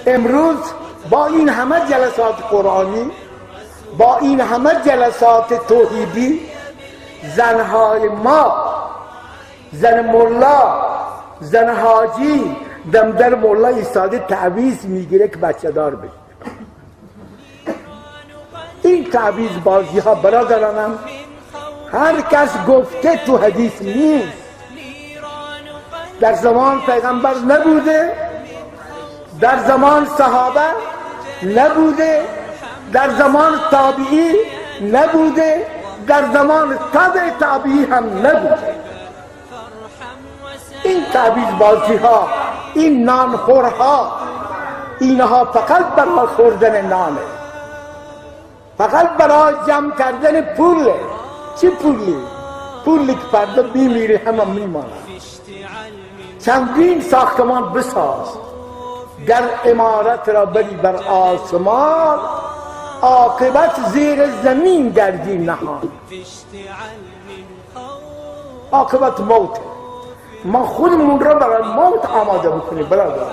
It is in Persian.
امروز با این همه جلسات قرآنی، با این همه جلسات توحیدی، زنهای ما، زن ملا، زن حاجی، دم در ملا ایستاده تعویض میگیره که بچه دار بشه. این تعویض بازی ها برادرانم، هر کس گفته تو حدیث نیست، در زمان پیغمبر نبوده، در زمان صحابه نبوده، در زمان تابعی نبوده، در زمان تابع تابعی هم نبوده. این تعویض بازی ها، این نانخورها، اینها فقط برای خوردن نانه، فقط برای جمع کردن پوله. چه پولی؟ پولی که فردا میمیری همه میمانه. چندین ساختمان بساز، در عمارت را بری بر آسمان، عاقبت زیر زمین گردی نهان. عاقبت موت. ما خودمون را برای موت آماده بکنیم برادر.